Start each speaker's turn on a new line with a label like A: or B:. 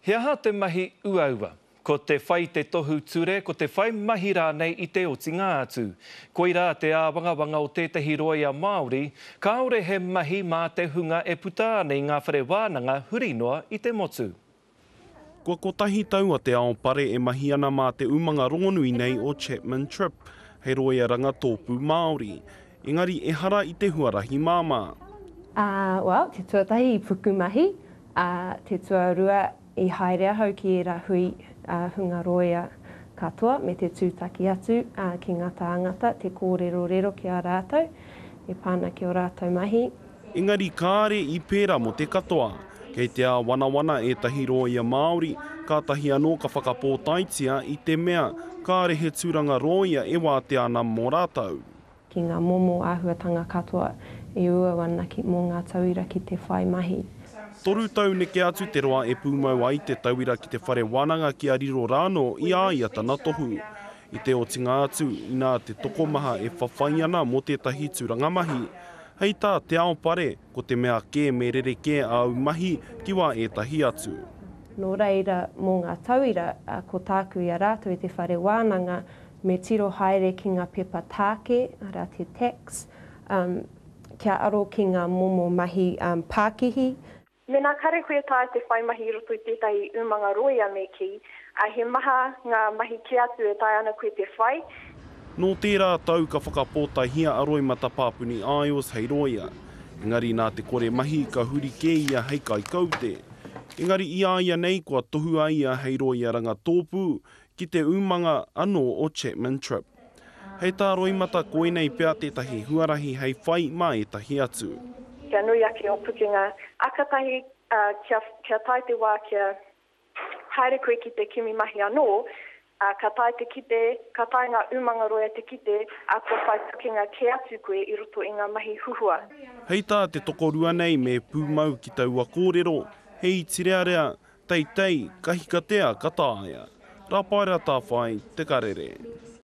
A: He aha te mahi uaua? Ko te whai te tohu ture, ko te whai mahi rānei i te otinga atu. Koirā te āwangawanga o tētahi rōia Māori, kāore he mahi mā te hunga e puta ana i ngā whare wānanga huri noa i te motu.
B: Kua kotahi tau a Te Aopare e mahi ana mā te umanga rongonui nei o Chapman Tripp, hei rōia rangatōpū Māori. Engari ehara i te huarahi māmā.
C: Ā, well, te tuatahi i pukumahi, ā, te tuarua i haere ahau ki ērā hui hunga rōia katoa me te tūtaki atu ki ngā tāngata, te kōrerorero ki a rātou e pā ana ki ō rātou mahi.
B: Engari kāre i pērā mō te katoa. Kei te āwanawana ētahi rōia Māori, kātahi anō ka whakapōtaetia i te mea, kāre he tūranga rōia e wātea ana mō rātou.
C: Ki ngā momo āhuatanga katoa e uaua ana ki mō ngā tauira ki te whai mahi.
B: Toru tau neke atu te roa e pūmau ai te tauira ki te whare wānanga kia riro rānō i a ia tana tohu. I te otinga atu, inā te tokomaha e whawhai ana mō tētahi tūranga mahi. Hei tā Te Aopare, ko te mea kē me rerekē āu mahi ki wā ētahi atu.
C: Nō reira, mō ngā tauira, ko tāku i a rātou i te whare wānanga, me tiro haere ki ngā pepa tāke, arā te tax, kia aro ki ngā momo mahi pākihi.
D: Mēnā kare koe e taea te whai mahi i roto i tētahi umanga rōia me kī, ā, he maha ngā mahi kē atu e taea ana koe te whai.
B: Nō tērā tau ka whakapōtaehia a Roimata Pāpuni Iles hei rōia. Engari nā te kore mahi ka huri kē ia hei kaikaute. Engari i a ia nei kua tohua ia hei rōia rangatōpū ki te umanga anō o Chapman Tripp. Hei tā Roimata koinei pea tētahi huarahi hei whai mā ētahi atu.
D: Kia nui ake ō pukenga, ā, kātahi, ā, kia, kia tae te wā kia haere koe ki te kimi mahi anō, ā, ka tae te kite, ka tae ngā umanga roia te kite, ā, kua whai pukenga kē atu koe i roto i ngā mahi huhua.
B: Hei tā te tokorua nei me pūmau ki taua kōrero, he iti rearea, Teitei, kahikatea ka taea. Rapaera Tawhai, Te Karere.